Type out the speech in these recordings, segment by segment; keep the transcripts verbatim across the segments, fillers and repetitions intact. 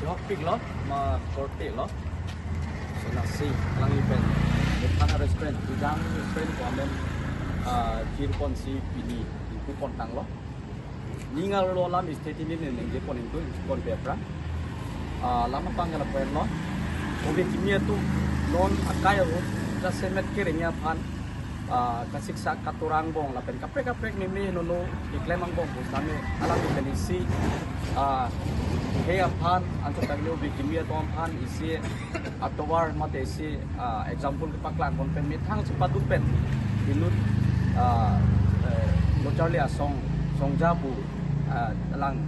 Jok pik lo, ma korte lo. So, lasi, alangli pen, methang restaurant, Ijang restaurant ko amen, ah, jirpon si pini, ingpu pon tanglo. Ning arlo alam state ini ning, ning jirpon ingpu, ingpu pon pe aphrang. Ah, alam abang ke lapu-an lo. Ove kimi atum non akai aro, jasemet kereng aphan, ah, kasiksak katurang angbong lapen kaprek kaprek meme nono keklem angbong pusitame alangli pen isi, ah, he aphan anchot tanglo ove kimi atum aphan isi atovar mate isi, ah, example kepaklang pon pen methang chepaduk pen inut, ah, eh, lo charli asong songja pu, ah, alang,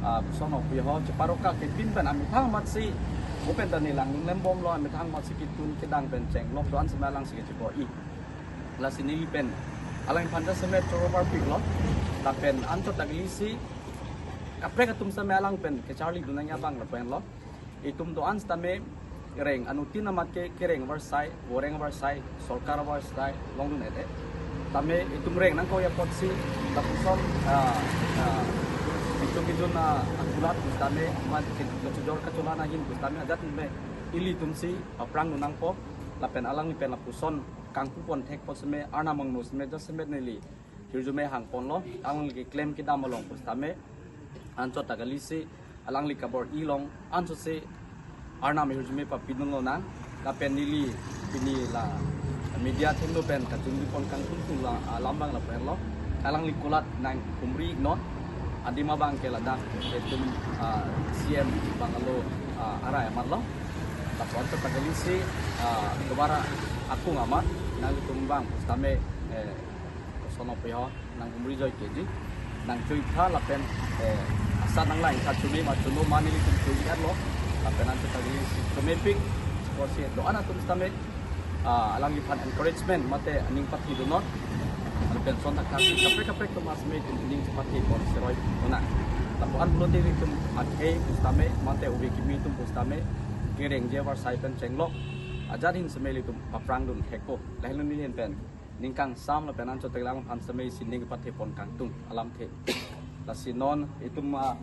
ah, Son Okpui ho cheparoka kepin pen amethang amatsi open ta ne lang lembom lo, amethang amatsi kitun kedang pen chenglok do-an seme alangsi kachebor-i. Lasi neli pen alangphan jasemet choro parpik lo. Lapen anchot tagli si kaprek atum seme alang pen kecharli dun nangji abang lapu-an lo. Itum do-an sitame reng anuttin amat ke kereng avarsai, voreng avarsai, sorkar avarsai longdun-et-e. Tame itum reng nangkok apotsi lapuson, ah, ah, itum itum, ah, akulat pusitame amat ke kachojor kacholan ahin pusitame ajat me ilitum si paprang dun nangpo lapen alangli pen lapuson kangpu pon thek apot seme Arnam angno seme jasemet neli hirjume hang ponlo, alangli keklem kedam along pusitame anchot tagli si alangli kabor-i along ansose Arnam hirjume papi dun lonang. Lapen neli pini la media athengno pen kachingdi pon kangtung tung la, ah, alam abang lapu-an lo. Alangli kulat nang humri non. Adim abang ke ladak itum, ah, C M bungalow, ah, arai amat lo. Lapu anchot tagli si, ah, dobara akung amat nanglitum abang pusitame, eh, Son Okpui ho nang humri joi keji, nang chui tha lapen, eh, asat nang lain kachumi ma chuno ma nelitum chui-et lo. Lapen anchot tagli si chumepik, chikor si do-an atum sitame, ah, alangliphan encouragement mate aning pathi dun non. Lapen son thakthak si kaprek kaprek atum asme itum aning pathi pon seroi dun nang. Lapu-an pulote itum akhei pusitame mate ove kimi atum pusitame kerengji avarsai pen chenglok ajat ahin seme ilitum paprang dun thekpo. Lahelo neli ahin pen ning kangsam lapen anchot tagli alangphan seme isi ning pathe pon kangtung alamthe. Lasi non itum, ah,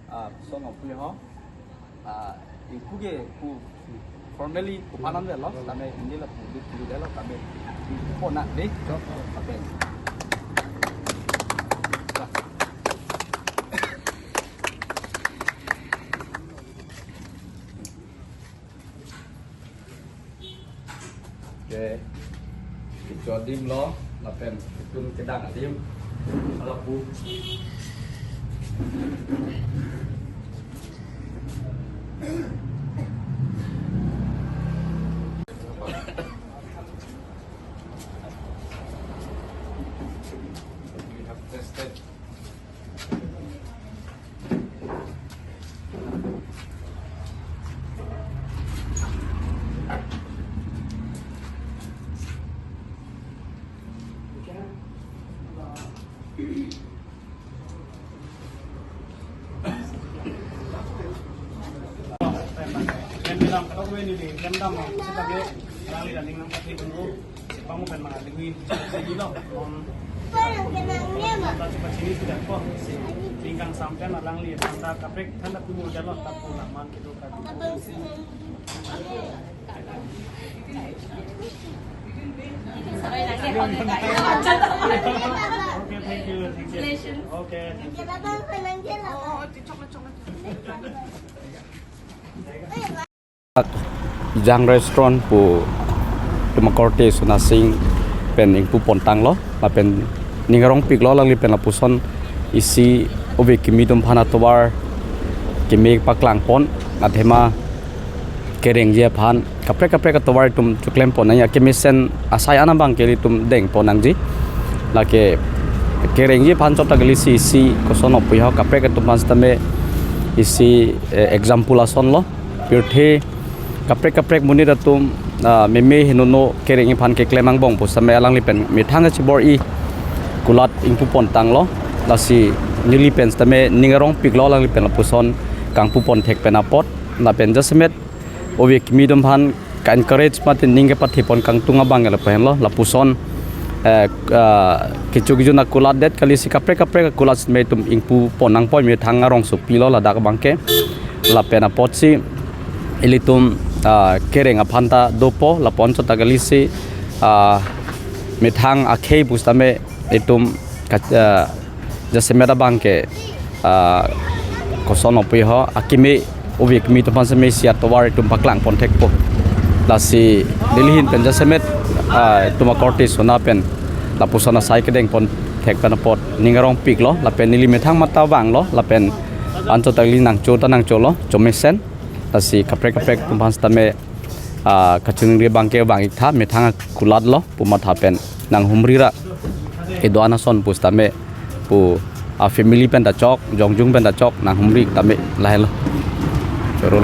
ah, Son Okpui ho, ah, ingpu ke pu formally pu panan de lo, tame ingdi lapu di pu de lo, tame ingpu pon nang de. Oke. Oke. Kecho adim lo, lapen ketun kedang adim. Lapu. We have tested. Rem dam, kadokave neli rem dam, seta ke, alangli aning nangpathe dun ro, si pang pen ma, lingwi, sini lo, non, ta chupa chini sudah ko, si, ning kangsam pen alangli, thanda kaprek, thanda kumu jalo, ta pu naman kedo ka. Okay, thank you, thank you. Okay, thank you. Ijang restaurant pu itum akorte Sona Sing pen ingpu pon tanglo, lapen ning arongpik lo alangli pen lapuson isi ove kimi atum aphan atovar keme paklang pon, athema kerengji aphan kaprek kaprek atovar itum choklem pon nangji, kemesen asai an abang ke ilitum deng pon nangji. Lake kerengji aphan chot tagli si isi ko Son Okpui ho kaprek atum aphan sitame isi, eh, example ason lo. Pirthe kaprek kaprek monit atum, ah, meme henono kerengji aphan keklem angbong pusitame alangli pen methang kachebor-i kulat ingpu pon tanglo. Lasi neli pen sitame ning arongpik lo alangli pen lapuson kangpu pon thek pen apot, lapen jasemet ove kimi atum aphan ka-encourage mate ning kepathe pon kangtung abang ke lapu henlo, lapuson, eh, ah, kecho kejun akulat det kali si kaprek kaprek akulat sitame itum ingpu pon nangpo, methang arongsopi lo ladak abang ke. Lapen apotsi ilitum, ah, kereng aphan ta dopo, lapu anchot ta kalisi, ah, methang akhei pusitame itum ka, ah, jasemet abang ke, ah, koson opi ho, akimi ove kimi atum aphan seme isi atovar itum paklangpon thekpo. Lasi neli ahin pen jasemet, ah, itum akorte sona pen lapuson asai kedengpon thek pen apot ning arongpiklo, lapen neli methang mata vanglo, lapen anchot ta kali nangcho ta nangcholo, chomesen. Lasi kaprek kaprek atum aphan sitame, ah, kachiningri abang ke vang-iktha, methang akulatlo pu matha pen nanghumri ra kedo-an ason pusitame pu, ah, family pen ta chok, jongjung pen ta chok, nanghumri tame lahelo. Choro.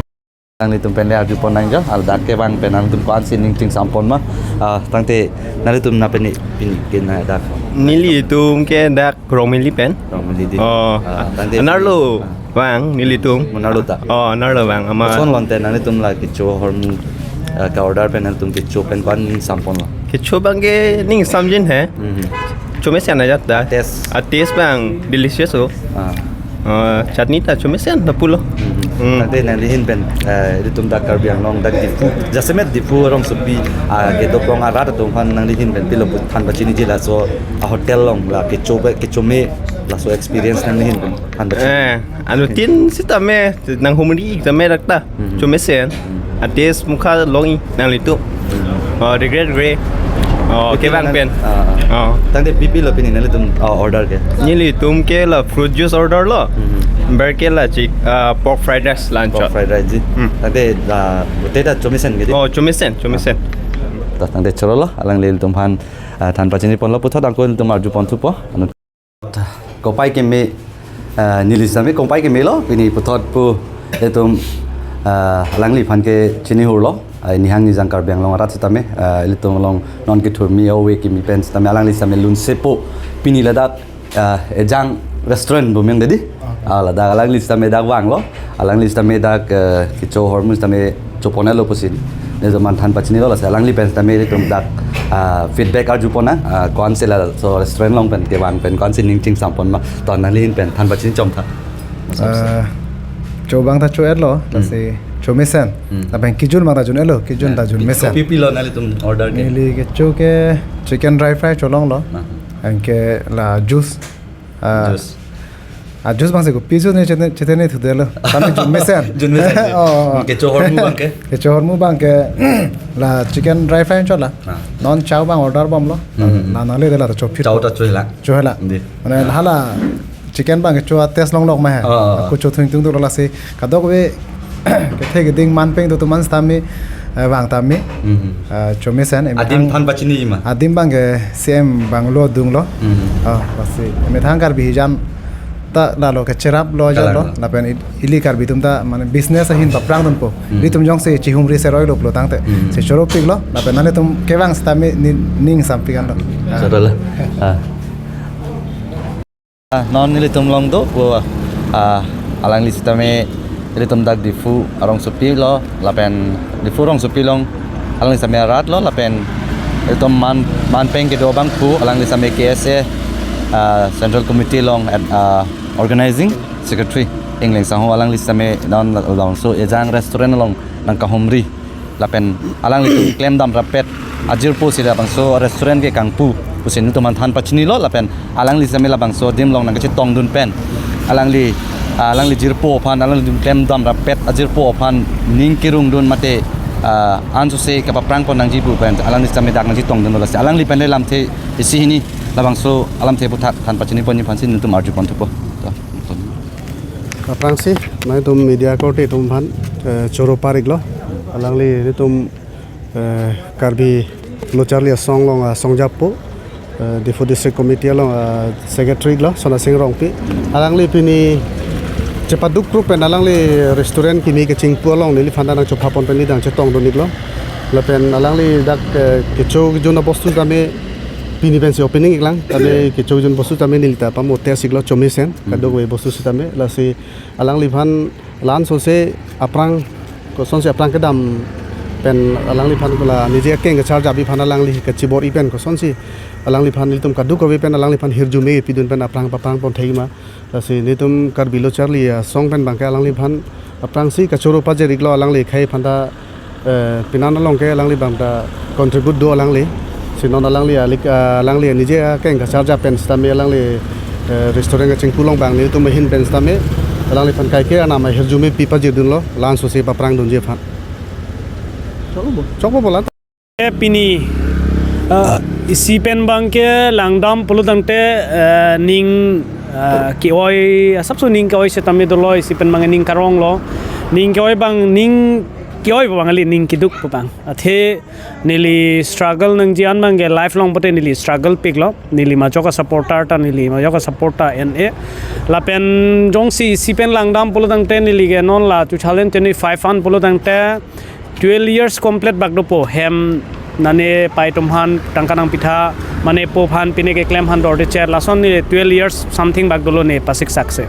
Nanglitum pen le arjupon nangji, ladak kevang pen nangtum ko-ansi ning chingsampon ma? Ah, tangte nanglitum na pini, pini ke na dak. Nelitum ke dak Rongmili pen. Rongmili di. Oh, ah, tangte anerlo, ah, vang nelitum. Anerlo ta. Oh, anerlo vang amat. Koson lo ante nanglitum la kecho ahormu, ah, ka-order pen nangtum kecho pen ko-an ning samponlo? Kecho abang ke ning samjin he. Mhm. Chomesen ajat ta. Taste. Ah, taste abang delicious o. Ah. Ah, chutney ta chomesen ta pulo. Mhm. Hmm. Tangte nangli ahin pen, eh, ilitum dak Karbi Anglong dak Diphu, jasemet Diphu arongsopi, ah, kedoprong arat atum aphan nangli ahin pen pilo pu than pachiniji, laso a-hotel along la kecho pe, kechome, laso experience nangli ahin pen than pachini. Eh, anuttin sitame nanghumri tame dak ta. Mhm. Chomesen. Mhm. A-taste mukha longji nanglitum. Mhm. Oh, regret re. Oh, okay, kevang nang pen. Ah, ah. Oh. Tangte pi pi lo pini nanglitum, oh, order ke? Nelitum ke la fruit juice order lo. Mhm. Ber ke la chik, ah, pork fried rice la anchot. Pork fried rice ji. Hmm. Tangte la, ute ta chomesen ke di? Oh, chomesen, chomesen. Ah. Ta tangte chorolo, alanglitum aphan, ah, than pachiniponlo, puthot angko ilitum arjupon thupo. Anu Kopai keme, eh, neli sitame kopai kemelo, pini puthot pu ilitum, eh, alangliphan ke chinihurlo, eh, nihang nijang Karbi Anglong arat sitame, eh, ilitum along non kethurmi ove kimi pen sitame alangli sitame lunsepo, pini ladak, eh, Ejang Restaurant pu meng dedi. Ah, ladak alangli sitame dak vanglo. Alangli sitame dak, eh, kecho ahormu sitame chopon-etlo pusi nelitum aphan than pachinilo, lasi alangli pen sitame ilitum dak, ah, feedback arjupon nang, ah, ko-ansi laso restaurant along pen kevang pen ko-ansi ning chingsampon ma, to nangli ahin pen than pachini chomtha. Ah, cho abang ta cho-etlo, hmm, lasi chomesen. Hmm. Lapen kejun abang ta jun-etlo, kejun, ya, ta jun mesen. Kopi pi lo nanglitum order ke? Neli kecho ke chicken dry fry cholonglo. Nah. Anke la juice. Ah, juice. Ah, juice abang si kopi juice ne chete, chete ne thudelo. Tame jun mesen. Jun mesen. Oh, oh, oh. Kecho ahormu abang ke? Kecho ahormu abang ke la chicken dry fry chola. Ah. Non chow abang order bomlo. Hmm. La nangle de la to chophit. Chow ta chohela. Chohela. Di. Mane, ah, hala chicken abang kecho a-taste longlok ma he. Ah, ah, ah. Ako cho thung thung dolo, lasi kadokave kethe keding manpeng do atum aphan sitame, eh, vang tame. Mhm. Eh, chomesen, em, adim ang than pachini ma? Adim abang ke C M abang lo dunglo. Mhm. Ah, lasi emethang Karbi hijan ta lalo kecheraplo ajatlo. Kalang lo. Lapen i-, ili Karbi atum ta mane business ahin paphrang dunpo. Mhm. Ilitum jongsi chihumri seroi lo pulo tangte. Mhm. Si choropiklo. Lapen nanglitum kevang sitame ni-, ning sampik anlo. Ah. Chorolo. Ah. Ah, non nelitum along do, bo, ah, alangli sitame ilitum dak Diphu arongsopi lo, lapen Diphu arongsopi along alangli sitame arat lo, lapen ilitum man, manpeng kedo abang pu, alangli sitame K S A, ah, Central Committee along, ah, Organizing Secretary Ingleng Sangho, alangli sitame non labangso Ejang Restaurant along nangkahumri. Lapen alanglitum klemdam rapet ajirpo si labangso restaurant ke kangpu pusi nelitum aphan than pachinilo, lapen alangli sitame labangso adim along nangkachetongdun pen alangli, alangli jirpo aphan, alanglitum klemdam rapet ajirpo aphan ning kerungdun mate, ah, ansose kapaphrangpon nangji pu pen alangli sitame dak nangchetongdun lo, lasi alangli pen le lamthe isi hini labangso alamthe aphuthak than pachiniponji aphansi nelitum arjupon thupo. To. Aphrangsi, nanglitum media korte atum aphan, eh, choro pariklo. Alangli nelitum, eh, Karbi Lo Charli Asong along, ah, asong jappo, eh, Diphu District Committee along, ah, secretary lo, Sonasing Rongpi. Alangli pini chepaduk group pen alangli restaurant kimi kechingpu along neliphan ta nangchophapon pen neli dak chetongdun-iklo. Lapen alangli dak, eh, kecho kejun abostu tame pini pensi opening-iklang, tame kecho kejun bostu tame neli ta pamo test-iklo chomesen, mhm, kadokave bostu sitame, lasi alangliphan la-ansose aphrang, kosonsi aphrang kedam pen alangliphan ko la niji akeng kecharjap-i aphan alangli kachibor-i pen kosonsi alangliphan nelitum kadokave pen alangliphan hirjume pidun pen aphrang paphrangpon thekji ma. Lasi nelitum Karbi Lo Charli Asong pen abang ke alangliphan Aphrangsi kachoro pajir-iklo alangli khei aphanta, eh, penang along ke alangli abang ta contribute do alangli. Si non alangli alik, ah, alangli nije akeng kacharjap pen sitame alangli, eh, restaurant kachingpu along abang nelitum ahin pen sitame alangliphan kaike anam ahirjume pi pajirdunlo, la-an sosi paphrangdunji aphan. Chokpo bo. Chokpo bo la. Eh, pini, eh, isi pen abang ke langdam pulo tangte, eh, ning, eh, ke-oi, asapso ning ke-oi sitame dolo, isi pen abang ning karonglo. Ning ke-oi abang, ning ke-oi abang kali, ning keduk abang. Athe neli struggle nangji an abang ke lifelong pote neli struggle piklo. Neli majok a-supporter ta, neli majok a-support ta en-e. Lapen jongsi isi pen langdam pulo tangte neli ke non la two thousand twenty-five an pulo tangte twelve years complete bak dopo, hem nane pai atum aphan tangka nangpitha, mane po aphan pine keklem aphan dorde chet, lason ne twelve years something bak dolo ne pasik sakse.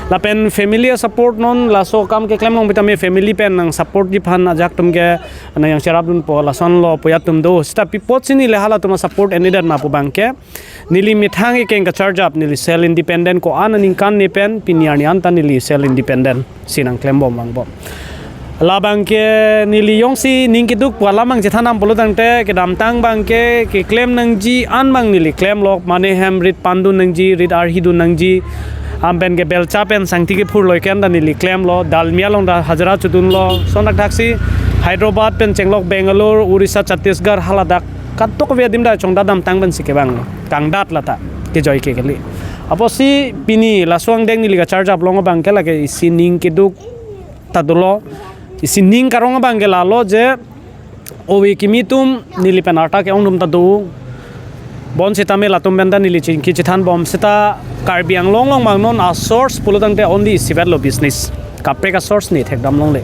Lapen family a-support non laso akam keklem along sitame family pen nang support-ji aphan ajak atum ke nang yang cherapdunpo, lasonlo pu atum do. Seta pi apotsi neli halatum a-support en-edet ma pu abang ke, neli methang ikeng kacharjap, neli self independent ko-an aningkan ne pen pini arni anta neli self independent si nangklembom vangbom. La abang ke neli jongsi ning keduk pu alam abang chethandam pulo tangte kedamtang abang ke keklem nangji an abang neli klemlo, mane hem rit pandun nangji, rit arhidun nangji, hem pen ke belcha pen sangti kephurloi ke anta neli klemlo, Dalmia along ta hajira chodunlo, lason thakthaksi Hyderabad pen chenglok Bangalore, Orissa, Chhattisgarh haladak kadokave adim ta chongdat damtang pensi kevang, kangdat lata kejoi ke kali. Apotsi pini laso angdeng neli kacharjap along abang ke lake isi ning keduk ta dolo, isi ning karong abang ke lalo je ove kimi atum neli pen arta ke-ong atum ta do. Bonsitame latum pen ta neli chingki chethanbom seta Karbi Anglong along abang non a-source pulo tangte only isivet lo business. Kaprek a-source ne thekdam longle.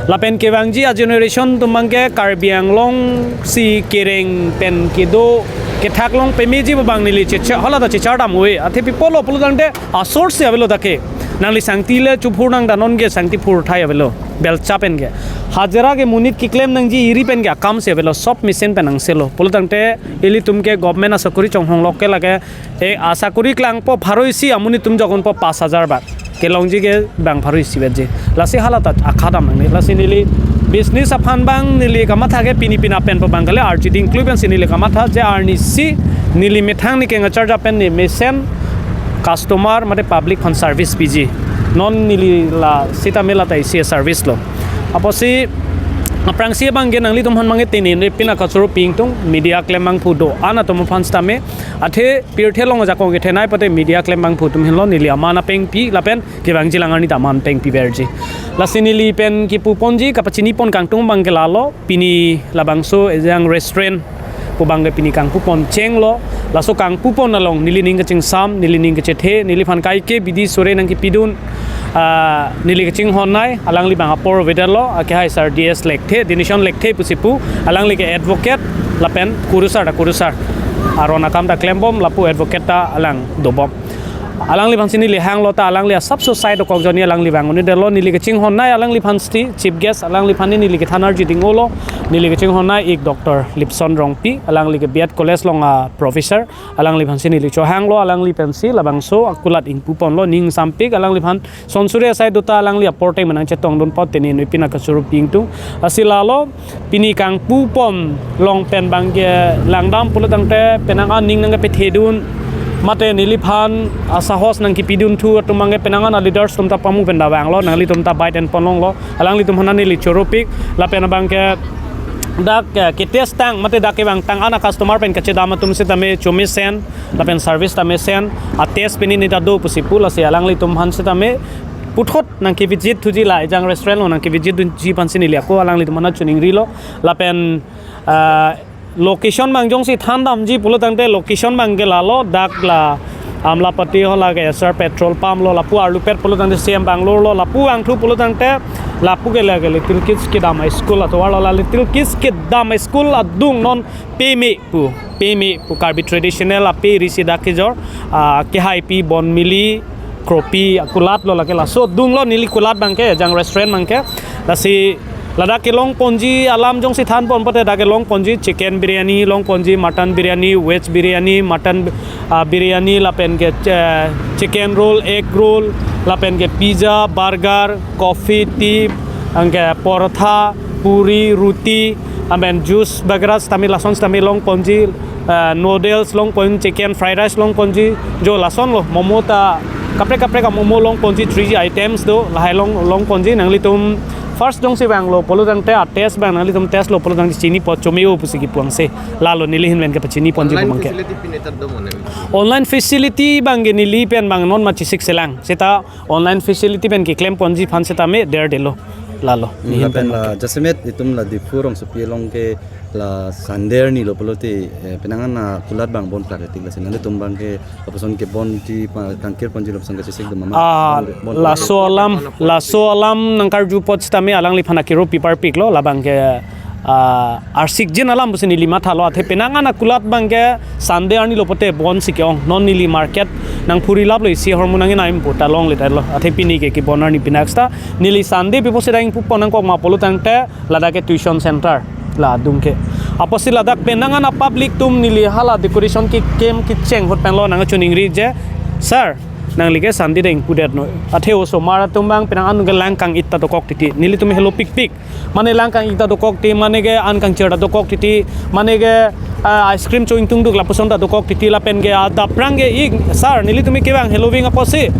Lapen kevangji a-generation atum abang ke Karbi Anglong si kereng pen kedo kethak along pemeji pu abang neli cheche hala ta chechardam ave. Athe pi apotlo pulo tangte a-source si avelo dak ke. Nangli sangti le chuphur nang danon ke sangti phurthai avelo. Belcha pen ke. Hajira ke monit keklem nangji iri pen ke akam si avelo. Sob machine pen angselo. Pulo tangte ilitum ke government asakori chonghonglok ke lake, e, asakori klangpo pharo isi, amonit atum jokponpo pas hajar bak. Kelongji ke bang pharo isi vetji. Lasi hala ta akhadam nangne. Lasi neli business aphan abang neli kamatha ke pini pina pen pu abang kali, arjiding klui pensi neli kamatha je arnisi neli methang ne keng kacharjap pen ne mesen customer mate public aphan service piji. Non neli la sitame lata isi service lo. Apotsi aphrangsi abang ke nanglitum aphan abang ke tini ne pina kachoro pi ingtung, media klem abang phu do-an atum aphan sitame. Athe pirthe along ajakong kethenei pote media klem abang phu atum henlo, neli aman apengpi lapen kevangji alang arni ta aman pengpi verji. Lasi neli pen kipu ponji kapachini pon kangtung abang ke lalo, pini labangso ejang restaurant pu abang ke pini kangpu pon chenglo, laso kangpu pon along neli ning kachingsam, neli ning kachethe, neliphan kaike bidi sore nangkipidun, ah, neli kachinghonnei, alangli abang apor avedetlo, akehai Sir D S Lekthe, Dinison Lekthe pusi pu, alangli ke advocate, lapen kurusar ta kurusar. Aron akam ta klembom, lapu advocate ta alang dobom. Alangliphansi neli hanglo ta alangli asapso side dokok ajoine alangli vang un-edetlo, neli kachinghonnei alangliphan sti chief guest, alangliphan neli kethan arjiding olo, neli kachinghonnei ik Doctor Lipson Rongpi, alangli ke B Ed College along a-professor, alangliphansi neli chohanglo, alangli pensi labangso akulat ingpu ponlo, ning sampik alangliphan sonsuri asai do ta alangli apor ateng ma nangchetongdun apot tini ne pina kachoro pi ingtung. Lasi lalo, pini kangpu pon along pen abang ke langdam pulo tangte penang an ning nangkepethedun mate neliphan asahos nangkipidunthu atum abang ke penang an a-leaders atum ta pamu pen ta vanglo, nanglitum ta bai ten pon longlo, alanglitum aphan neli choropik, lapen abang ke dak, eh, ketest tang mate dak kevang tang an a-customer pen kachedam atum sitame chomesen, lapen service ta mesen, a-test pini ne ta do pusi pu, lasi alanglitum aphan sitame puthot nangkevisit thuji, la ejang restaurant along nangkevisit thuji aphansi neli ako alanglitum aphan choningrilo. Lapen, ah, location abang jongsi thandamji pulo tangte location abang ke lalo, dak la Amlapati hala ke S R petrol pump lo, lapu arlupet pulo tangte C M Bangalore lo, lapu vangthu pulo tangte lapu ke lake Little Kids Kedam High School atovar lo, la Little Kids Kedam High School adung non peme pu, peme pu Karbi traditional ape risi dak kejor, ah, kehai pi, bon mili, kropi, akulat lo lake, laso adung lo neli kulat abang ke, ejang restaurant abang ke. Lasi ladak kelong ponji alam jongsi than pon pote dak kelong ponji chicken biryani, long ponji mutton biryani, veg biryani, mutton, ah, biryani, lapen ke, eh, chicken roll, egg roll, Lapen ke pizza, burger, coffee, tea, anke porotha, puri, roti, amen juice bagara sitame lason sitame longponji, eh, noodles longpon, chicken fried rice longponji, jo lason lo, momo ta kaprek kaprek amomo longponji, three G items do, lahai long longponji, nanglitum first dongsi vanglo pulo tangte a taste abang nanglitum taste lo pulo tangte chinipo chomeo pusi kipu angse. Lalo neli ahin pen kepachiniponji Online abang ke. Facility pine ta do mane? Online facility abang ke neli pen abang non ma chesik selang. Seta online facility pen keklemponji aphan sitame derdelo. Lalo. Hmm, neli ahin lapen pen la abang ke. Jasemet itum la Diphu rongsopi along ke la Sunday arni lo pulote, eh, penang an akulat abang bon plak etik lasi nanglitum abang ke lapuson kebonji pa kangkirponji lapuson kachesik do mama? Ah, bon, bon laso alam, laso alam nangkarju apot sitame alangliphan akiro piparpiklo labang ke, ah, arsikjin alam pusi neli mathalo, athe penang an akulat abang ke Sunday arni lo pote bonsi ke-ong, non neli market nangphuri laplo, isi ahormu nangji nai pu ta longle tanglo, athe pini ke kebon arni pinak seta neli Sunday pi pusi dang pupon nangkok ma pulo tangte ladak ke tuition center la adung ke. Apotsi ladak penang an a-public atum neli hala decoration kekim kecheng ahut penlo nangchiningri je, "Sir, nangli ke Sunday dang pudetnoi." Athe osomar atum abang penang an ke lang kang-it ta dokok titi. Nelitum helo pikpik. Mane lang kang-it ta dokok titi, mane ke an kangchir ta dokok titi, mane ke, ah, ice cream cho-ingtungduk lapuson ta dokok titi lapen ke adap aphrang ke ik, "Sir, nelitum ke kevang heloving apotsi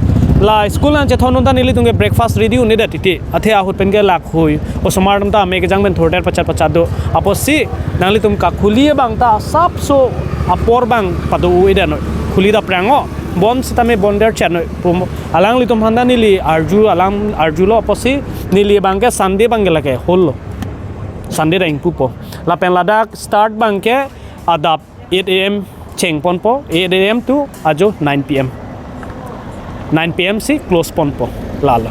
la school nangchethon un ta nelitum ke breakfast ready un-edet titi." Athe ahut pen ke lak hui. Osomar atum ta ame kejang pen thurdet pachat pachat do. Apotsi nanglitum kakhuli abang ta sapso apor abang pado-edet noi. Khuli dap aphrang o. Bon sitame bon derchet noi. Pum-, alanglitum aphan ta neli arju alam arjulo apotsi neli abang ke Sunday abang ke lake hol lo. Sunday dang pupo. Lapen ladak start abang ke adap eight A M chengponpo, eight A M to ajo nine P M. Nine P M si close ponpo. Lalo.